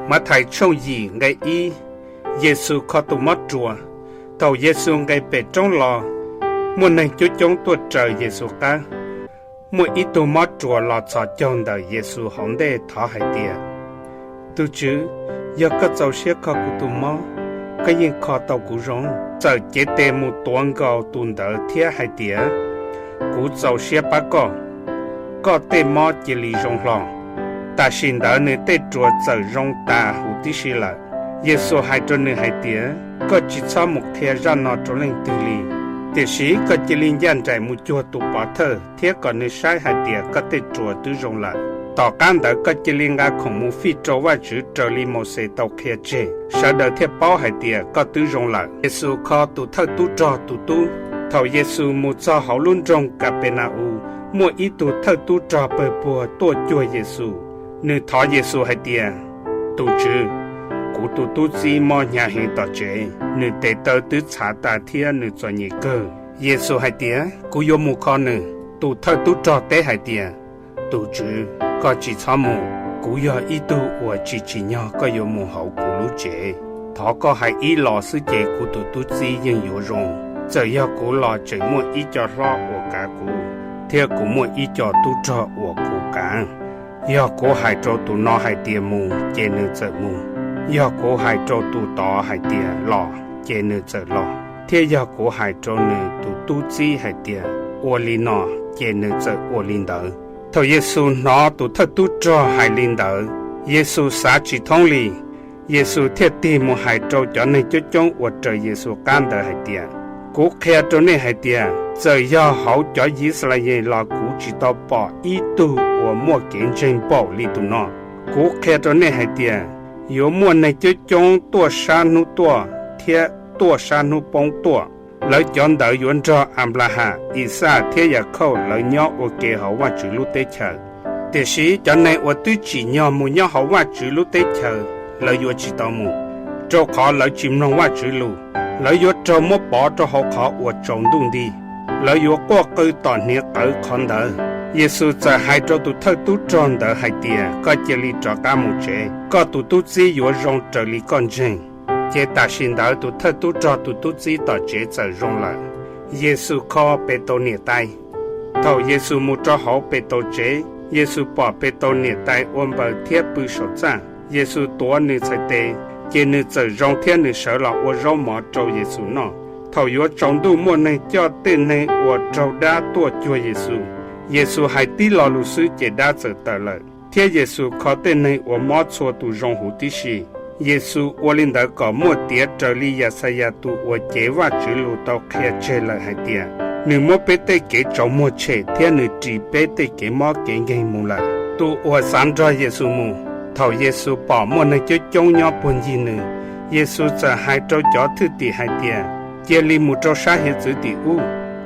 Mathais tshooj yim nqe ib. Yexus kho tus mob ruas. Thaum Yexus nqes pem roob los, muaj neeg coob coob tuaj raws Yexus qab. Muaj ib tug mob ruas los txhos caug ntawm Yexus hauv ntej thov hais tias, Tus Tswv, yog koj txaus siab kho kuv tus mob, koj yeej kho tau kuv zoo. Txawm cev tes mus tuav nkaus tus ntawd thiab hais tias, Kuv txaus siab pab koj, koj tej mob cia li zoo hlo. Tam sim ntawd nws tej ruas txawm zoo tas huv tib si lawm. Yexus hais rau nws hais tias, Koj tsis txhob mus qhia zaj no rau leej twg li, tiam sis koj cia li ncaj nraim mus cuag tus pov thawj thiab kom nws saib hais tias koj tej ruas twb zoo lawm. Tom qab ntawd koj cia li nqa khoom mus fij rau Vajtswv raws li Mauxes tau qhia tseg, sawv daws thiaj paub hais tias koj twb zoo lawm. Yexus kho tus thawj tub rog tus tub. Thaum Yexus mus txog hauv lub nroog Kapenaus, muaj ib tug thawj tub rog pawg puag tuaj cuag Yexus. Nws thov Yexus hais tias, Tus Tswv, kuv tus tub txib mob hnyav heev tom tsev, nws tes taw twb txhav tas thiab nws txom nyem kawg. Yexus hais tias, Kuv yuav mus kho nws. Tus thawj tub rog teb hais tias, Tus Tswv, koj tsis txhob mus. Kuv yog ib tug uas tsis tsim nyog koj yuav mus hauv kuv lub tsev. Thov koj hais ib los xwb ces kuv tus tub txib yeej yuav zoo. Txawm yog kuv los tseem muaj ib co hlob uas kav kuv, thiab kuv muaj ib co tub rog uas kuv kav. Yog kuv hais rau tus no hais tias, Mus, ces nws txawm mus. Yog kuv hais rau tus tod hais tias, Los, ces nws txawm los. Thiab yog kuv hais rau nws tus tub txib hais tias, Ua li no, ces nws txawm ua li ntawd. Thaum Yexus hnov tus thawj tub rog hais li ntawd, Yexus xav tsis thoob li. Yexus thiaj tig mus hais rau cov neeg coob coob uas raws Yexus qab ntawd hais tias, Kuv qhia rau nej hais tias, txawm yog hauv cov Yixalayees los kuv tsis tau pom ib tug uas muaj kev ntseeg npaum li tus no. Kuv qhia rau nej hais tias, yuav muaj neeg coob coob tuaj sab hnub tuaj thiab tuaj sab hnub poob tuaj. Lawv cov ntawd yuav nrog Anplaham, Ixaj thiab Yakhauj lawv nyob ua ke hauv Vajtswv lub teb chaws. Tiam sis cov neeg uas twb tsim nyog mus nyob hauv Vajtswv lub teb chaws, lawv yuav tsis tau mus, rau qhov lawv tsis mloog Vajtswv lus. Lawv yuav raug muab pov rau hauv qhov uas tsaus ntuj nti. Lawv yuav quaj qw tom hniav qawv qhov ntawd. Yexus txawm hais rau tus thawj tub rog ntawd hais tias, Koj cia li rov qab mus tsev, koj tus tub txib yuav zoo raws li koj ntseeg. Ces tam sim ntawd tus thawj tub rog tus tub txib tom tsev txawm zoo lawm. Yexus kho Petus niam tais. Thaum Yexus mus rau hauv Petus tsev, Yexus pom Petus niam tais ua npaws thiab pw saum txaj. Yexus tuav nws txhais tes, ces nws txawm zoo thiab nws sawv los ua zaub mov rau Yexus noj. Thaum yuav tsaus ntuj muaj neeg coj tej neeg uas raug dab tuaj cuag Yexus. Yexus hais tib lo lus xwb ces dab txawm tawm lawm, thiab Yexus kho tej neeg uas mob txhua tus zoo huv tib si. Yexus ua li ntawd kom muaj tiav raws li Yaxayas tus uas cev Vajtswv lus tau qhia tseg lawm hais tias, Nws muab peb tej kev tsaus muag tshem thiab nws ris peb tej kev mob kev nkeeg mus lawm. Tus uas xav nrog Yexus mus. Thaum Yexus pom muaj neeg coob coob nyob puag ncig nws, Yexus txawm hais rau cov thwj tim hais tias, Cia li mus rau sab hiav txwv tim ub.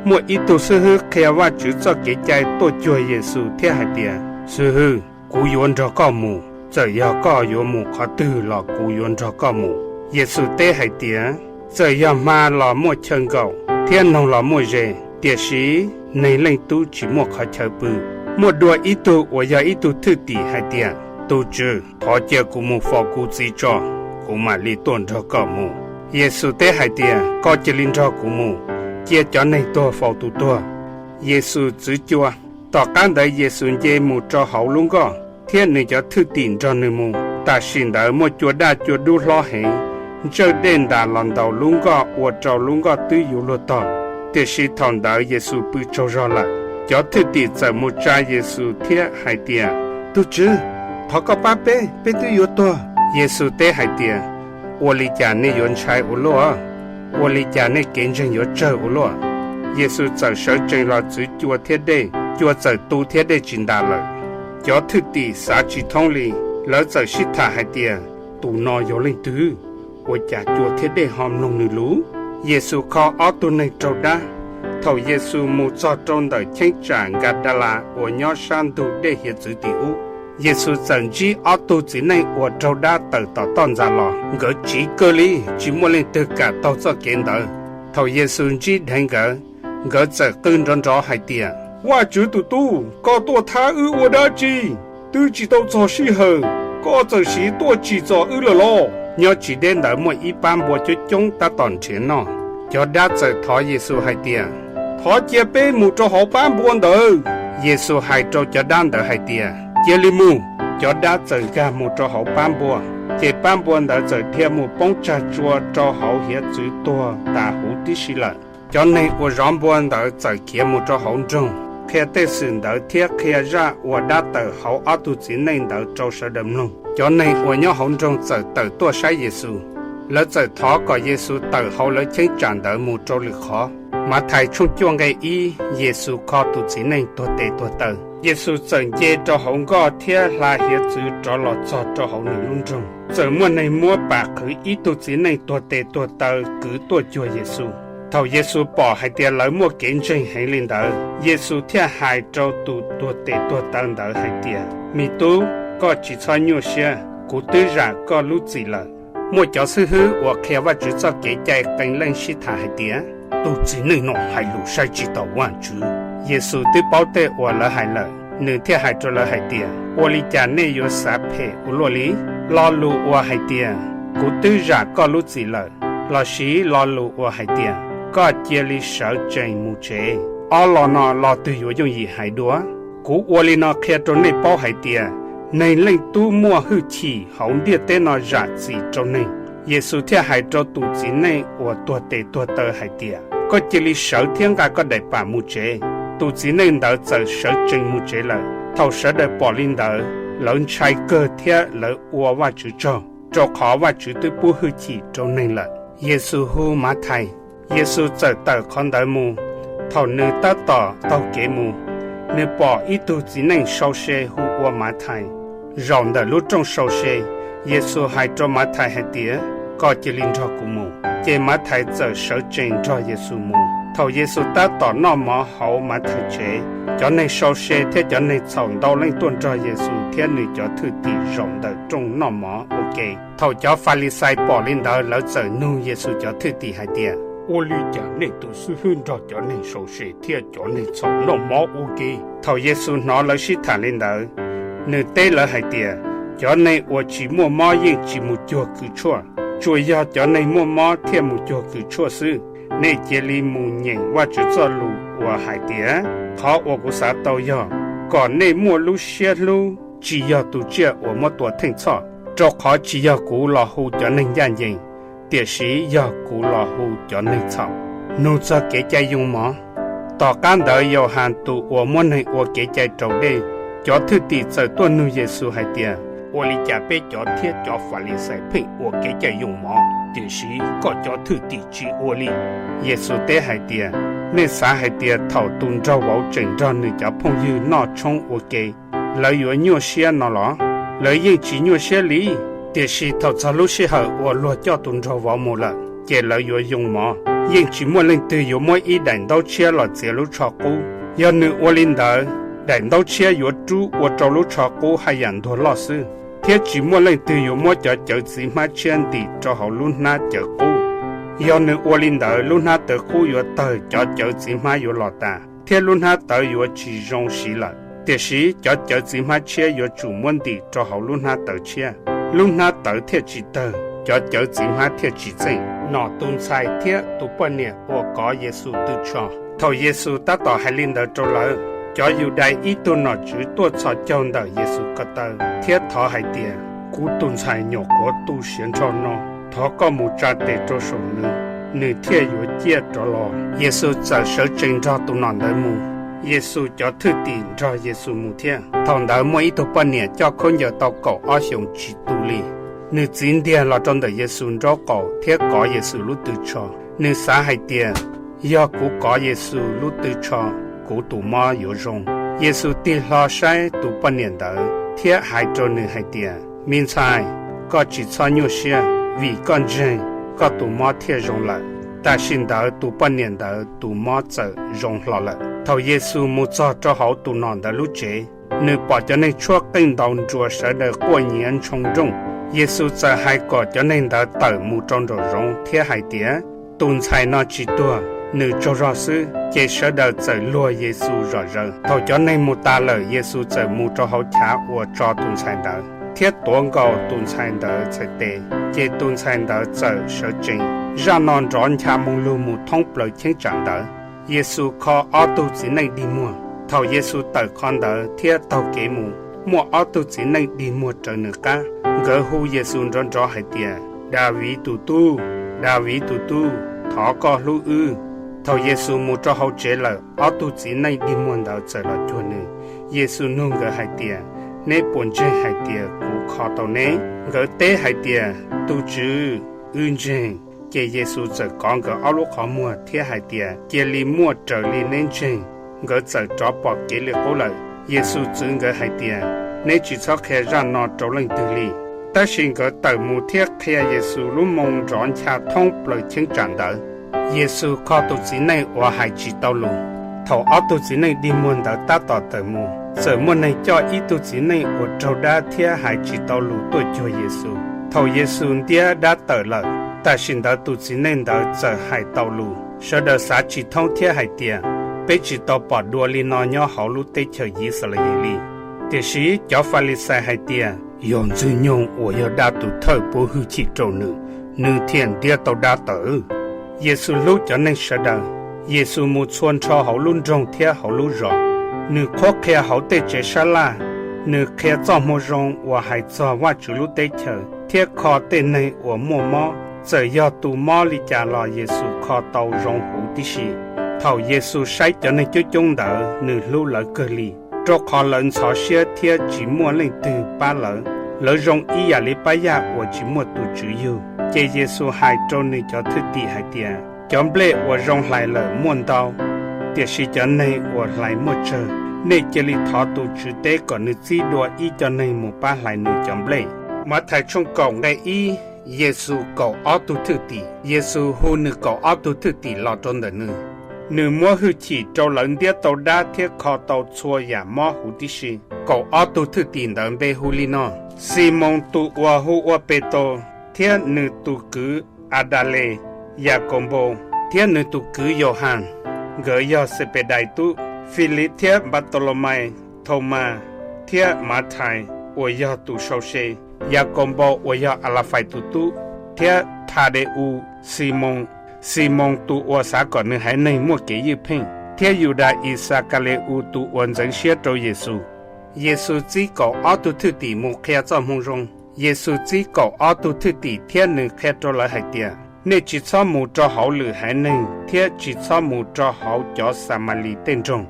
Muaj ib tug xib hwb qhia Vajtswv txoj kev cai tuaj cuag Yexus thiab hais tias, Xib hwb, kuv yuav nrog koj mus, txawm yog koj yuav mus qhov twg los kuv yuav nrog koj mus. Yexus teb hais tias, Txawm yog hma los muaj chaw nkaum, thiab noog los muaj zes, tiam sis Neeg Leej Tub tsis muaj qhov chaw pw. Muaj dua ib tug uas yog ib tug thwj tim hais tias, Tus Tswv, thov cia kuv mus faus kuv txiv tso, kuv mam li tuaj nrog koj mus. Yexus teb hais tias, Koj cia li nrog kuv mus, cia cov neeg tuag faus tus tuag. Yexus txwv cua. Tom qab ntawd Yexus nce mus rau hauv lub nkoj, thiab nws cov thwj tim nrog nws mus. Tam sim ntawd muaj cua daj cua dub hlob heev ntsawj dej ntas los ntaus lub nkoj ua rau lub nkoj twb yuav luag tog, tiam sis thaum ntawd Yexus pw tsaug zog lawm. Cov thwj tim txawm mus tsa Yexus thiab hais tias, Tus Tswv, thov koj pab peb, peb twb yuav tuag. Yexus teb hais tias, Ua li cas nej yuav ntshai ua luaj? Ua li cas nej kev ntseeg yuav tsawg ua luaj? Yexus txawm sawv tsees los txwv cua thiab dej, cua txawm tu thiab dej tsis ntas lawm. Cov thwj tim xav tsis thoob li, lawv txawm sib tham hais tias, Tus no yog leej twg? Ua cas cua thiab dej ho mloog nws lus? Yexus kho ob tug neeg raug dab. Thaum Yexus mus txog rau ntawm cheeb tsam Nkadelas uas nyob sab ntug dej hiav txwv tim ub, Yexus txawm ntsib ob tug txiv neej uas raug dab tawm tom toj ntxas los. Nkawd tsiv kawg li, tsis muaj leej twg kam taug txoj kev ntawd. Thaum Yexus ntsib dheev nkawd, nkawd txawm qw nrov nrov hais tias, Vajtswv tus Tub, koj tuaj thab wb ua dab tsi? Twb tsis tau txog sij hawm. Koj txawm siv tuaj tsim txom wb lawm los? Nyob tsis deb ntawd muaj ib pab npua coob coob tab tom nrhiav noj. Cov dab txawm thov Yexus hais tias, Thov cia peb mus rau hauv pab npua ntawd. Yexus hais rau cov dab ntawd hais tias, Cia li mus! Cov dab txawm nkag mus rau hauv pab npua, ces pab npua ntawd txawm dhia mus poob tsag tsua rau hauv hiav txwv tuag tas huv tib si lawm. Cov neeg uas zov npua ntawd txawm khiav mus rau hauv nroog, qhia tej xwm ntawd thiab qhia zaj uas dab tawm hauv ob tug txiv neej ntawd rau sawv daws mloog. Cov neeg uas nyob hauv nroog txawm tawm tuaj saib Yexus, lawv txawm thov kom Yexus tawm hauv lawv cheeb tsam ntawd mus rau lwm qhov. Mathais tshooj cuaj nqe ib, Yexus kho tus txiv neej tuag tes tuag taw. Yexus txawm nce rau hauv nkoj thiab hla hiav txwv rov los txog rau hauv nws lub nroog. Txawm muaj neeg muab pam qhwv ib tug txiv neej tuag tes tuag taw kwv tuaj cuag Yexus. Thaum Yexus pom hais tias lawv muaj kev ntseeg heev li ntawd, Yexus thiaj hais rau tus tuag tes tuag taw ntawd hais tias, Me tub, koj tsis txhob nyuaj siab, kuv twb zam koj lub txim lawm. Muaj cov xib hwb uas qhia Vajtswv txoj Kev cai qee leej sib tham hais tias, Tus txiv neej no hais lus saib tsis taus Vajtswv. Yexus twb paub tej uas lawv hais lawm, nws thiaj hais rau lawv hais tias, Ua li cas nej yuav xav phem ua luaj li? Lo lus uas hais tias, Kuv twb zam koj lub txim lawm, lossis lo lus uas hais tias, Koj cia li sawv tsees mus tsev, ob lo no lo twg yuav yooj yim hais dua? Kuv ua li no qhia rau nej paub hais tias, Neeg Leej Tub muaj hwj chim hauv ntiaj teb no zam txim rau neeg. Yexus thiaj hais rau tus txiv neej uas tuag tes tuag taw hais tias, Koj cia li sawv thiab nqa koj daim pam mus tsev. Tus txiv neej ntawd txawm sawv tsees mus tsev lawm. Thaum sawv daws pom li ntawd, lawv ntshai kawg thiab lawv ua Vajtswv tsaug, rau qhov Vajtswv twb pub hwj chim rau neeg lawm. Yexus hu Mathais. Yexus txawm tawm qhov ntawd mus. Thaum nws tab tom taug kev mus, nws pom ib tug txiv neej sau se hu ua Mathais, zaum ntawm lub rooj sau se. Yexus hais rau Mathais hais tias, Koj cia li nrog kuv mus. Ces Mathais txawm sawv tsees nrog Yexus mus. Thaum Yexus tab tom noj mov hauv Mathais tsev, cov neeg sau se thiab cov neeg txhaum ntau leej tuaj nrog Yexus thiab nws cov thwj tim zaum ntawm rooj noj mov ua ke. Thaum cov Falixais pom li ntawd, lawv txawm nug Yexus cov thwj tim hais tias, Ua li cas nej tus xib hwb nrog cov neeg sau se thiab cov neeg txhaum noj mov ua ke? Thaum Yexus hnov lawv sib tham li ntawd, nws teb lawv hais tias, Cov neeg uas tsis muaj mob yeej tsis mus cuag kws tshuaj, tsuas yog cov neeg muaj mob thiaj mus cuag kws tshuaj xwb. Nej cia li mus nyeem Vajtswv txoj lus uas hais tias, Qhov uas kuv xav tau yog kom nej muaj lub siab hlub, tsis yog tus tsiaj uas muab tua theej txhoj. Rau qhov tsis yog kuv los hu cov neeg ncaj ncees, tiam sis yog kuv los hu cov neeg txhaum. Nug txog kev cai yoo mov. Tom qab ntawd Yauhas tus uas muab neeg ua kev cai raus dej, cov thwj tim txawm tuaj nug Yexus hais tias, Ua li cas peb cov thiab cov Falixais pheej ua kev cai yoo mov, tiam sis koj cov thwj tim tsis ua li? Yexus teb hais tias, Nej xav hais tias thaum tus nraug vauv tseem nrog nws cov phooj ywg noj tshoob ua ke, lawv yuav nyuaj siab no los? Lawv yeej tsis nyuaj siab li. Tiam sis thaum txog lub sij hawm uas luag coj tus nraug vauv mus lawm, ces lawv yuav yoo mov. Yeej tsis muaj leej twg yuav muab ib daim ntaub tshiab los txiav lub tsho qub. Yog nws ua li ntawd, daim ntaub tshiab yuav rub ua rau lub tsho qub haj yam ntuag loj xwb. Thiab tsis muaj leej twg yuav muab cov cawv txiv hmab tshiab ntim rau hauv lub hnab cawv qub. Yog nws ua li ntawd, lub hnab tawv qub yuav tawg, cov cawv txiv hmab yuav los tas, thiab lub hnab tawv yuav tsis zoo siv lawm. Tiam sis cov cawv txiv hmab tshiab yuav tsum muab ntim rau hauv lub hnab tawv tshiab, lub hnab tawv thiaj tsis tawg, cov cawv txiv hmab thiaj tsis txeej. Nom tus ntxhais thiab tus poj niam uas kov Yexus tw tsho. Thaum Yexus tab tom hais li ntawd rau lawv, cov Yudais ib tug nom tswv tuaj txhos caug ntawm Yexus ko taw thiab thov hais tias, Kuv tus ntxhais nyuam qhuav tu siav nrho no, thov koj mus tsa tes rau saum nws, nws thiaj yuav ciaj rov los. Yexus txawm sawv tsees nrog tus nom ntawd mus. Yexus cov thwj tim nrog Yexus mus thiab. Thaum ntawd muaj ib tug poj niam coj khaub ncaws tau kaum ob xyoos tsis tu li. Nws txiv ntiag los rau ntawm Yexus nraub qaum thiab kov Yexus lub tw tsho. Nws xav hais tias, Yog kuv kov Yexus lub tw tsho, kuv tus mob yuav zoo. Yexus tig hlo saib tus poj niam ntawd thiab hais rau nws hais tias, Me ntxhais, koj tsis txhob nyuaj siab, vim koj ntseeg, koj tus mob thiaj zoo lawm. Tam sim ntawd tus poj niam ntawd tus mob txawm zoo hlo lawm. Thaum Yexus mus txog rau hauv tus nom ntawd lub tsev, nws pom cov neeg tshuab qeej ntaus nruas sawv daws quaj nyiav ntshoo nrooj. Yexus txawm hais kom cov neeg ntawd tawm mus rau nraum zoov thiab hais tias, Tus ntxhais no tsis tuag, nws tsaug zog xwb. Ces sawv daws txawm luag Yexus zom zaws. Thaum cov neeg mus tas lawm, Yexus txawm mus rau hauv chav uas tso tus ntxhais ntawd, thiab tuav nkaus tus ntxhais ntawd txhais tes, ces tus ntxhais ntawd txawm sawv tsees. Zaj no nrov ncha moo lug mus thoob plaws cheeb tsam ntawd. Yexus kho ob tug txiv neej dig muag. Thaum Yexus tawm qhov ntawd thiab taug kev mus, muaj ob tug txiv neej dig muag raws nws qab, nkawd hu Yexus nrov nrov hais tias, Daviv tus Tub, Daviv tus Tub, thov koj hlub wb! Thaum Yexus mus rau hauv tsev lawm, ob tug txiv neej dig muag ntawd txawm los cuag nws. Yexus nug nkawd hais tias, Neb puas ntseeg hais tias kuv kho tau neb? Nkawd teb hais tias, Tus Tswv, wb ntseeg. Ces Yexus txawm kov nkawd ob lub qhov muag thiab hais tias, Cia li muaj raws li neb ntseeg. Nkawd txawm rov pom kev li qub lawm. Yexus txwv nkawd hais tias, Neb tsis txhob qhia zaj no rau leej twg li. Tab sis nkawd tawm mus thiab qhia Yexus lub moo nrov ncha thoob plaws cheeb tsam ntawd. Yexus kho tus txiv neej uas hais tsis tau lus. Thaum ob tug txiv neej dig muag ntawd tab tom tawm mus, txawm muaj neeg coj ib tug txiv neej uas raug dab thiab hais tsis tau lus tuaj cuag Yexus. Thaum Yexus ntiab dab tawm lawm, tam sim ntawd tus txiv neej ntawd txawm hais tau lus. Sawv daws xav tsis thoob thiab hais tias, Peb tsis tau pom dua li no nyob hauv lub teb chaws Yixalayees li. Tiam sis cov Falixais hais tias, Yog Ntxwg nyoog uas yog dab tus thawj pub hwj chim rau nws, nws thiaj ntiab tau dab tawm. Yexus hlub cov neeg sawv daws. Yexus mus txhua nrho hauv lub nroog thiab hauv lub zos. Nws qhuab qhia hauv tej tsev sab laj. Nws qhia txoj moo zoo uas hais txog Vajtswv lub teb chaws thiab kho tej neeg uas muaj mob. Txawm yog tus mob li cas los Yexus kho tau zoo huv tib si. Thaum Yexus saib cov neeg coob coob ntawd, nws hlub lawv kawg li, rau qhov lawv ntxhov siab thiab tsis muaj leej twg pab lawv. Lawv zoo ib yam li pab yaj uas tsis muaj tus tswv yug. Ces Yexus hais rau nws cov thwj tim hais tias, Cov nplej uas zoo hlais lawm muaj ntau, tiam sis cov neeg uas hlais muaj tsawg. Nej cia li thov tus tswv teb kom nws txib dua ib co neeg mus pab hlais nws cov nplej. Mathais tshooj kaum nqe ib. Yexus kaum ob tug thwj tim. Yexus hu nws kaum ob tug thwj tim los rau ntawm nws. Nws muab hwj chim rau lawv ntiab tau dab thiab kho tau txhua yam mob huv tib si. Kaum ob tug thwj tim ntawd npe hu li no: Ximoos tus uas hu ua Petus thiab nws tus kwv Adales, Yakaunpaus thiab nws tus kwv Yauhas, nkawd yog Xepedais tub; Filib thiab Npatolomais, Thaumas thiab Mathais uas yog tus sau se, Yakaunpaus uas yog Alafais tus tub, thiab Thade-us, Ximoos, Ximoos tus uas xav kom nws haiv neeg muaj kev ywj pheej, thiab Yudas Ixakale-us tus uas ntxeev siab rau Yexus. Yexus txib kaum ob tug thwj tim mus qhia txoj moo zoo. Yexus txib kaum ob tug thwj tim thiab nws qhia rau lawv hais tias, Nej tsis txhob mus rau hauv lwm haiv neeg thiab tsis txhob mus rau hauv cov Xamalis tej nroog,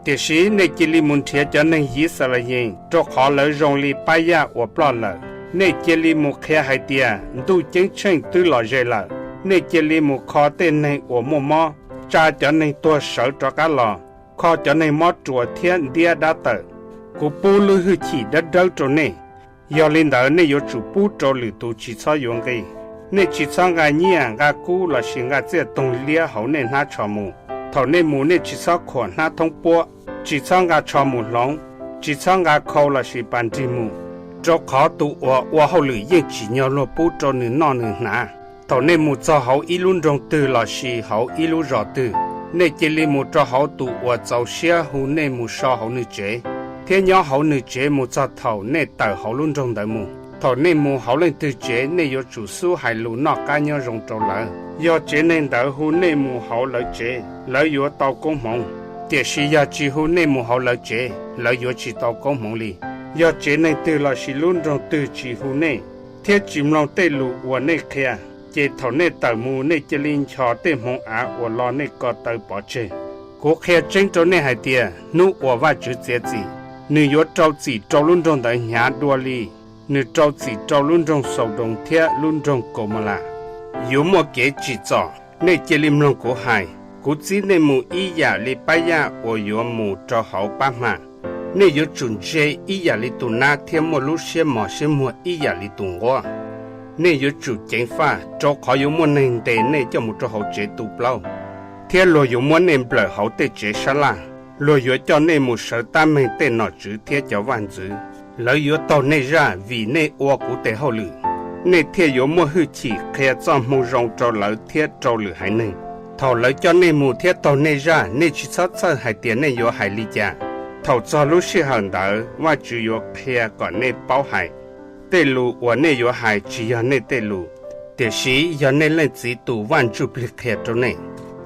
tiam sis nej cia li mus nrhiav cov neeg Yixalayees, rau qhov lawv zoo li pab yaj uas ploj lawm. Nej cia li mus qhia hais tias, Ntuj ceeb tsheej twb los ze lawm. Nej cia li mus kho tej neeg uas muaj mob, tsa cov neeg tuag sawv rov qab los, kho cov neeg mob ruas thiab ntiab dab tawm. Kuv pub lub hwj chim dawb dawb rau nej, yog li ntawd nej yuav tsum pub rau lwm tus tsis txhob yuav nqi. Nej tsis txhob nqa nyiaj, nqa kub lossis nqa txiaj toog liab hauv nej hnab tsho mus. Thaum nej mus nej tsis txhob khuam hnab thoob puab, tsis txhob nqa tsho mus hloov, tsis txhob nqa khau lossis pas nrig mus, rau qhov tus uas ua hauj lwm yeej tsim nyog luag pub rau nws noj nws hnav. Thaum nej mus txog hauv ib lub nroog twg lossis hauv ib lub zos twg, nej cia li mus rau hauv tus uas txaus siab hu nej mus so hauv nws tsev, thiab nyob hauv nws tsev mus txog thaum nej tawm hauv lub nroog ntawd mus. Thaum nej mus hauv leej twg tsev, nej yuav tsum xub hais lus noj qab nyob zoo rau lawv. Yog tsev neeg ntawd hu nej mus hauv lawv tsev, lawv yuav tau koob hmoov; tiam sis yog tsis hu nej mus hauv lawv tsev, lawv yuav tsis tau koob hmoov li. Yog tsev neeg twg lossis lub nroog twg tsis hu nej, thiab tsis mloog tej lus uas nej qhia, ces thaum nej tawm mus nej cia li nchos tej hmoov av uas lo nej ko taw pov tseg. Kuv qhia tseeb rau nej hais tias, hnub uas Vajtswv txiav txim, nws yuav rau txim rau lub nroog ntawd hnyav dua li nws rau txim rau lub nroog Xaudoos thiab lub nroog Kaumaulas. Yuav muaj kev tsim txom. Nej cia li mloog kuv hais. Kuv txib nej mus ib yam li pab yaj uas yuav mus rau hauv pab hma. Nej yuav tsum ntse ib yam li tus nab thiab muaj lub siab mos siab muag ib yam li tus nquab. Nej yuav tsum ceev faj, rau qhov yuav muaj neeg ntes nej coj mus rau hauv tsev tu plaub, thiab luag yuav muab nej nplawm hauv tej tsev sab laj. Luag yuav coj nej mus sawv tab meeg tej nom tswv thiab cov vaj ntxwv. Lawv yuav taug nej zaj vim nej ua kuv tes hauj lwm. Nej thiaj yuav muaj hwj chim qhia txoj moo zoo rau lawv thiab rau lwm haiv neeg. Thaum lawv coj nej mus thiab taug nej zaj, nej tsis txhob txhawj hais tias nej yuav hais li cas. Thaum txog lub sij hawm ntawd, Vajtswv yuav qhia kom nej paub hais. Tej lus uas nej yuav hais tsis yog nej tej lus, tiam sis yog nej Leej Txiv tus Vaj Ntsujplig qhia rau nej.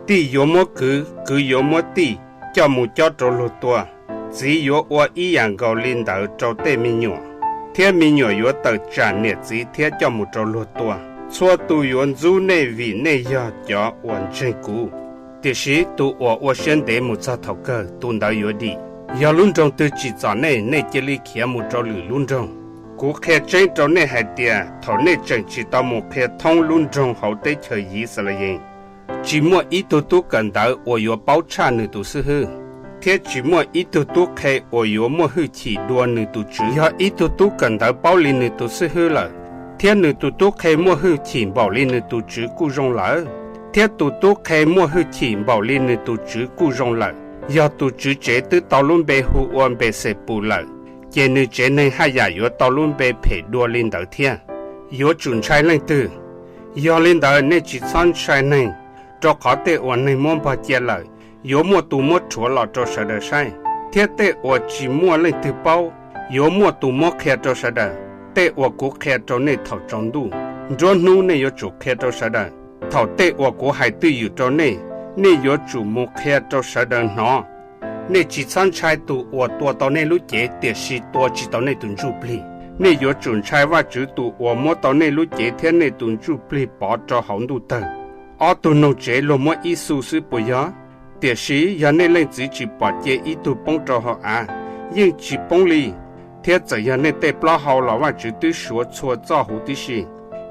Tij yuav muab kwv, kwv yuav muab tij coj mus cob rau luag tua. Txiv yuav ua ib yam nkaus li ntawd rau tej me nyuam, thiab me nyuam yuav tawm tsam niam txiv thiab coj mus rau luag tua. Txhua tus yuav ntxub nej vim nej yog cov uas ntseeg kuv, tiam sis tus uas ua siab ntev mus txog thaum kawg, tus ntawd yuav dim. Yog lub nroog twg tsim txom nej, nej cia li khiav mus rau lwm lub nroog. Kuv qhia tseeb rau nej hais tias thaum nej tseem tsis tau mus qhia thoob lub nroog hauv teb chaws Yixalayees, tsis muaj ib tug tub kawm ntawv uas yuav paub tshaj nws tus xib hwb, thiab tsis muaj ib tug tub qhe uas yuav muaj hwj chim dua nws tus tswv. Yog ib tug tub kawm ntawv paub li nws tus xib hwb lawm, thiab nws tus tub qhe muaj hwj chim npaum li nws tus tswv kuj zoo lawm. Thiab tus tub qhe muaj hwj chim npaum li nws tus tswv kuj zoo lawm. Yog tus tswv tsev twb tau lub npe hu ua Npexepus lawm, ces nws tsev neeg haj yam yuav tau lub npe phem dua li ntawd thiab. Yuav tsum ntshai leej twg? Yog li ntawd nej tsis txhob ntshai neeg, rau qhov tej uas neeg muab npog cia lawm, yuav muaj tus muab rhuav los rau sawv daws saib. Thiab tej uas tsis muaj leej twg paub, yuav muaj tus muab qhia rau sawv daws. Tej uas kuv qhia rau nej thaum tsaus ntuj, nruab hnub nej yuav tsum qhia rau sawv daws. Thaum tej uas kuv hais twj ywm rau nej, nej yuav tsum mus qhia rau sawv daws hnov. Nej tsis txhob ntshai tus uas tua tau nej lub cev tiam sis tua tsis tau nej tus ntsuj plig. Nej yuav tsum ntshai Vajtswv tus uas muab tau nej lub cev thiab nej tus ntsuj plig pov rau hauv ntuj tawg. Ob tug noog tsev luag muab ib xu xwb puas yog? Tiam sis yog nej Leej Txiv tsis pom cia ib tug poob rau hauv av, yeej tsis poob li. Thiab txawm yog nej tej plaub hau los Vajtswv twb suav txhua txoj huv tib si.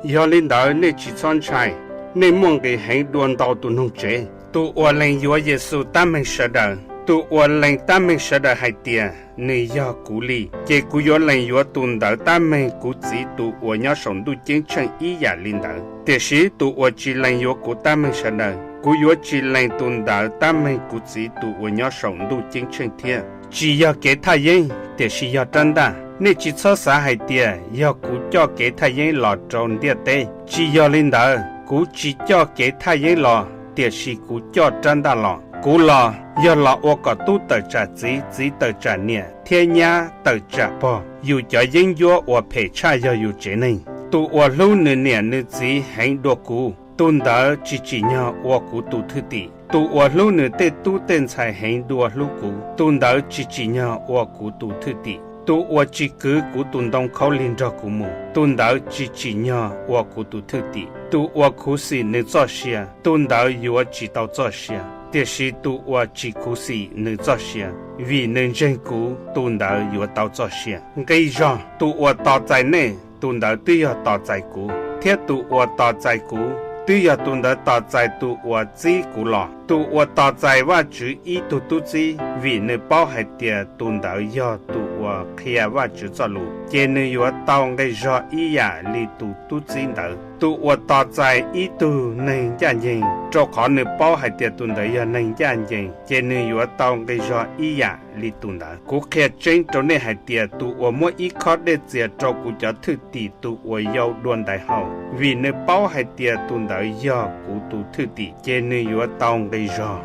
Yog li ntawd nej tsis txhob ntshai, nej muaj nqis heev dua ntau tus noog tsev. Tus uas lees yuav Yexus tab meeg sawv daws, tus uas lees tab meeg sawv daws hais tias nws yog kuv li, ces kuv yuav lees yuav tus ntawd tab meeg kuv Txiv tus uas nyob saum ntuj ceeb tsheej ib yam li ntawd. Tiam sis tus uas tsis lees yuav kuv tab meeg sawv daws, kuv yuav tsis lees tus ntawd tab meeg kuv Txiv tus uas nyob saum ntuj ceeb tsheej thiab. Tsis yog kev thaj yeeb, tiam sis yog rab ntaj. Nej tsis txhob xav hais tias yog kuv coj kev thaj yeeb los rau ntiaj teb. Tsis yog li ntawd, kuv tsis coj kev thaj yeeb los, tiam sis kuv coj rab ntaj los. Kuv los yog los ua kom tub tawm tsam txiv, txiv tawm tsam niam, thiab nyab tawm tsam pog. Yus cov yeeb ncuab uas phem tshaj yog yus tsev neeg. Tus uas hlub nws niam nws txiv heev dua kuv, tus ntawd tsis tsim nyog ua kuv tus thwj tim. Tus uas hlub nws tej tub tej ntxhais heev dua hlub kuv, tus ntawd tsis tsim nyog ua kuv tus thwj tim. Tus uas tsis kwv kuv tus ntoo khaub lig nrog kuv mus, tus ntawd tsis tsim nyog ua kuv tus thwj tim. Tus uas khuv xim nws txoj sia, tus ntawd yuav tsis tau txoj sia, tiam sis tus uas tsis khuv xim nws txoj sia, vim nws ntseeg kuv, tus ntawd yuav tau txoj sia. Nqi zog, tus uas tos txais nej, tus ntawd twb yog tos txais kuv, thiab tus uas tos txais kuv, twb yog tus ntawd tos txais tus uas txib kuv los. Tus uas tos txais Vajtswv ib tug tub txib, vim nws paub hais tias tus ntawd yog tus uas qhia Vajtswv txoj lus, ces nws yuav tau nqi zog ib yam li tus tub txib ntawd. Tus uas tos txais ib tug neeg ncaj ncees, rau qhov nws paub hais tias tus ntawd yog neeg ncaj ncees, ces nws yuav tau nqi zog ib yam li tus ntawd. Kuv qhia tseeb rau nej hais tias tus uas muab ib khob dej txias rau kuv cov thwj tim tus uas yau dua ntais haus, vim nws paub hais tias tus ntawd yog kuv tus thwj tim, ces nws yuav tau nqi zog.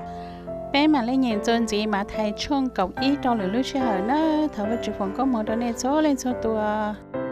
Peb mam li nyeem txuas ntxiv Mathais tshooj kaum ib rau lwm lub sij hawm na. Thov Vajtswv foom koob hmoov rau nej txhua leej txhua tus.